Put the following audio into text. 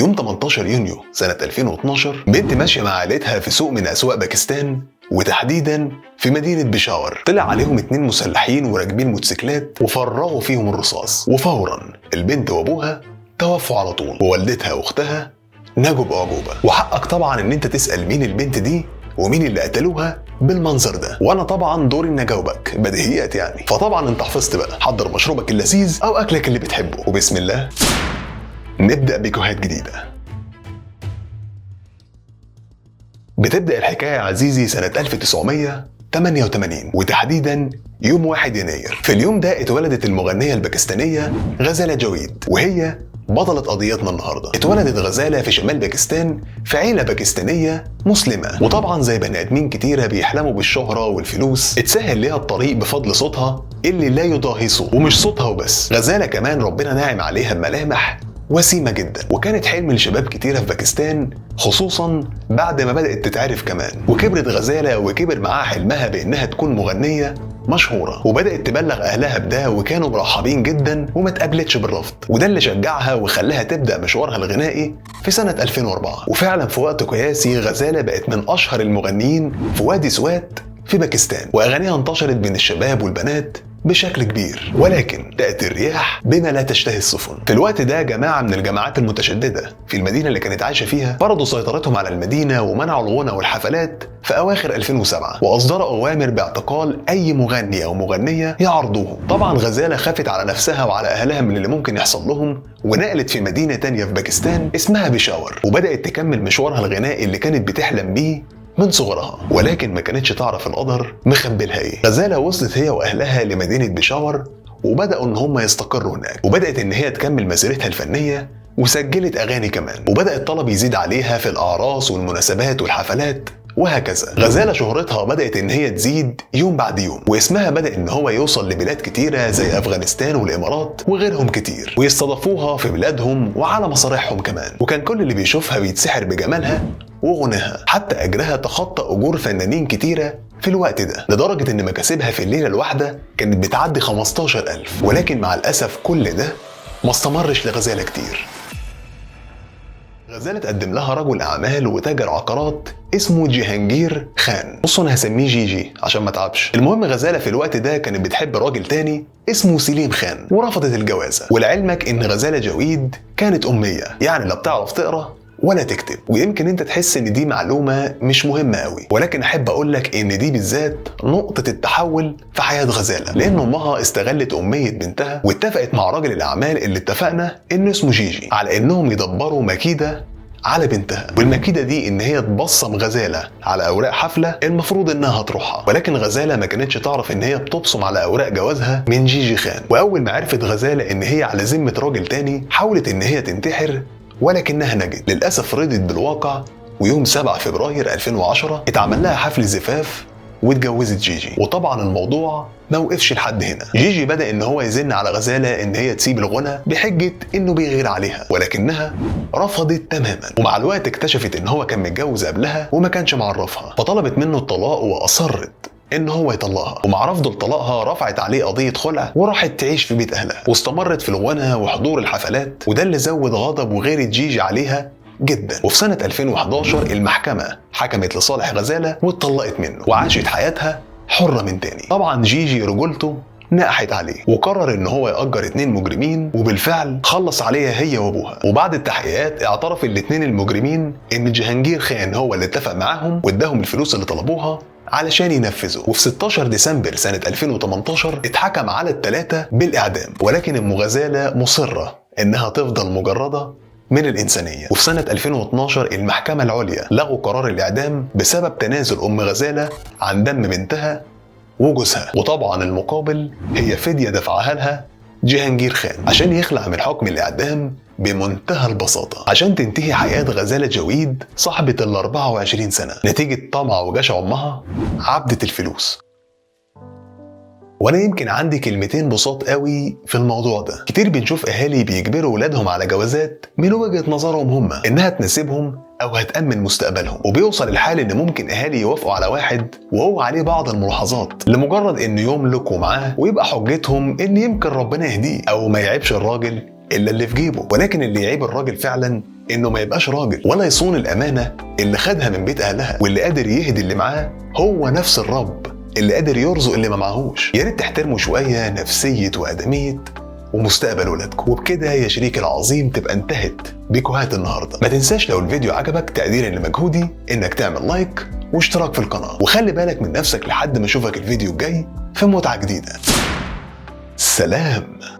يوم 18 يونيو سنة 2012 بنت ماشية مع عائلتها في سوق من أسواق باكستان، وتحديدا في مدينة بيشاور. طلع عليهم 2 مسلحين وراكبين موتوسيكلات وفرغوا فيهم الرصاص، وفورا البنت وابوها توفوا على طول، ووالدتها واختها نجوا بأعجوبة. وحقك طبعا ان انت تسأل مين البنت دي ومين اللي قتلوها بالمنظر ده، وانا طبعا دوري ان اجاوبك بديهيات يعني. فطبعا انت حفظت بقى، حضر مشروبك اللذيذ او اكلك اللي بتحبه، وبسم الله نبدأ بكوهات جديدة. بتبدأ الحكاية يا عزيزي سنة 1988، وتحديدا يوم 1 يناير. في اليوم ده اتولدت المغنية الباكستانية غزالة جاويد، وهي بطلة قضيتنا النهاردة. اتولدت غزالة في شمال باكستان في عيلة باكستانية مسلمة، وطبعا زي بني ادمين كتيرة بيحلموا بالشهرة والفلوس، اتسهل ليها الطريق بفضل صوتها اللي لا يضاهي صوت. ومش صوتها وبس، غزالة كمان ربنا ناعم عليها بملامح وسيمة جدا، وكانت حلم لشباب كتيرة في باكستان، خصوصا بعد ما بدأت تتعرف كمان. وكبرت غزالة وكبر معاها حلمها بإنها تكون مغنية مشهورة، وبدأت تبلغ أهلها بده، وكانوا مرحبين جدا وما تقابلتش بالرفض، وده اللي شجعها وخلاها تبدأ مشوارها الغنائي في سنة 2004. وفعلا في وقت قياسي غزالة بقت من أشهر المغنيين في وادي سوات في باكستان، وأغانيها انتشرت بين الشباب والبنات بشكل كبير. ولكن تأتي الرياح بما لا تشتهي السفن. في الوقت ده جماعة من الجماعات المتشددة في المدينة اللي كانت عايشة فيها فرضوا سيطرتهم على المدينة ومنعوا الغنى والحفلات في أواخر 2007، وأصدروا أوامر باعتقال أي مغني أو مغنية يعرضوهم. طبعا غزالة خافت على نفسها وعلى أهلها من اللي ممكن يحصل لهم، ونقلت في مدينة تانية في باكستان اسمها بيشاور، وبدأت تكمل مشوارها الغنائي اللي كانت بتحلم بيه من صغرها، ولكن ما كانتش تعرف القدر مخبلها ايه. غزالة وصلت هي واهلها لمدينة بيشاور، وبدأوا ان هم يستقروا هناك، وبدأت ان هي تكمل مسيرتها الفنية وسجلت اغاني كمان، وبدأ الطلب يزيد عليها في الاعراس والمناسبات والحفلات وهكذا. غزالة شهرتها بدأت ان هي تزيد يوم بعد يوم، واسمها بدأ ان هو يوصل لبلاد كتيرة زي افغانستان والامارات وغيرهم كتير، ويستضافوها في بلادهم وعلى مسارحهم كمان. وكان كل اللي بيشوفها بيتسحر بجمالها وغناها، حتى أجرها تخطى أجور فنانين كتيرة في الوقت ده، لدرجة إن مكاسبها في الليلة الواحدة كانت بتعدي 15,000. ولكن مع الأسف كل ده ما استمرش لغزالة كتير. غزالة تقدم لها رجل أعمال وتاجر عقارات اسمه جهانجير خان، بصوا أنا هسميه جيجي عشان ما تعبش. المهم غزالة في الوقت ده كانت بتحب راجل تاني اسمه سليم خان، ورفضت الجوازة. ولعلمك إن غزالة جاويد كانت أمية، يعني لا بتعرف تقرأ ولا تكتب. ويمكن انت تحس ان دي معلومة مش مهمة قوي، ولكن احب اقولك ان دي بالذات نقطة التحول في حياة غزالة، لان امها استغلت امية بنتها واتفقت مع راجل الاعمال اللي اتفقنا ان اسمه جيجي على انهم يدبروا مكيدة على بنتها. والمكيدة دي ان هي تبصم غزالة على اوراق حفلة المفروض انها تروحها، ولكن غزالة ما كانتش تعرف ان هي بتبصم على اوراق جوازها من جيجي خان. واول ما عرفت غزالة ان هي على ذمة راجل تاني حاولت ان هي تنتحر، ولكنها نجت. للأسف رضت بالواقع، ويوم 7 فبراير 2010 اتعمل لها حفل زفاف واتجوزت جيجي. وطبعا الموضوع ما وقفش لحد هنا، جيجي بدأ ان هو يزن على غزالة ان هي تسيب الغنى بحجة انه بيغير عليها، ولكنها رفضت تماما. ومع الوقت اكتشفت ان هو كان متجوز قبلها وما كانش معرفها، فطلبت منه الطلاق واصرت ان هو يطلقها. ومع رفضه لطلاقها رفعت عليه قضية خلع وراحت تعيش في بيت اهلها، واستمرت في الغنى وحضور الحفلات، وده اللي زود غضب وغيرة جيجي عليها جدا. وفي سنة 2011 المحكمة حكمت لصالح غزالة واتطلقت منه، وعاشت حياتها حرة من تاني. طبعا جيجي رجولته نقحت عليه، وقرر ان هو يأجر 2 مجرمين، وبالفعل خلص عليها هي وابوها. وبعد التحقيقات اعترف الاثنين المجرمين ان جهانجير خان هو اللي اتفق معاهم واداهم الفلوس اللي طلبوها علشان ينفذوا. وفي 16 ديسمبر سنة 2018 اتحكم على ال3 بالإعدام، ولكن ام غزالة مصرة انها تفضل مجردة من الإنسانية. وفي سنة 2012 المحكمة العليا لغوا قرار الإعدام بسبب تنازل أم غزالة عن دم بنتها وجوزها، وطبعا المقابل هي فدية دفعها لها جهانجير خان عشان يخلع من حكم الإعدام بمنتهى البساطة، عشان تنتهي حياة غزالة جاويد صاحبة ال 24 سنة نتيجة طمع وجشع أمها عبدة الفلوس. وانا يمكن عندي كلمتين بساط قوي في الموضوع ده. كتير بنشوف اهالي بيجبروا ولادهم على جوازات من وجهة نظرهم هم انها تناسبهم او هتأمن مستقبلهم، وبيوصل الحال ان ممكن اهالي يوافقوا على واحد وهو عليه بعض الملاحظات لمجرد انه يملك ومعاه، ويبقى حجتهم ان يمكن ربنا يهديه او ما يعيبش الراجل الا اللي في جيبه. ولكن اللي يعيب الراجل فعلا انه ما يبقاش راجل ولا يصون الامانة اللي خدها من بيت اهلها، واللي قادر يهدي اللي معاه هو نفس الرب اللي قادر يرزق اللي ما معهوش. يا ريت تحترموا شوية نفسية وادميه ومستقبل ولادكم. وبكده يا شريك العظيم تبقى انتهت بيكوهات النهارده. ما تنساش لو الفيديو عجبك تقديرا لمجهودي انك تعمل like واشتراك في القناة، وخلي بالك من نفسك لحد ما اشوفك الفيديو الجاي في متعه جديدة. سلام.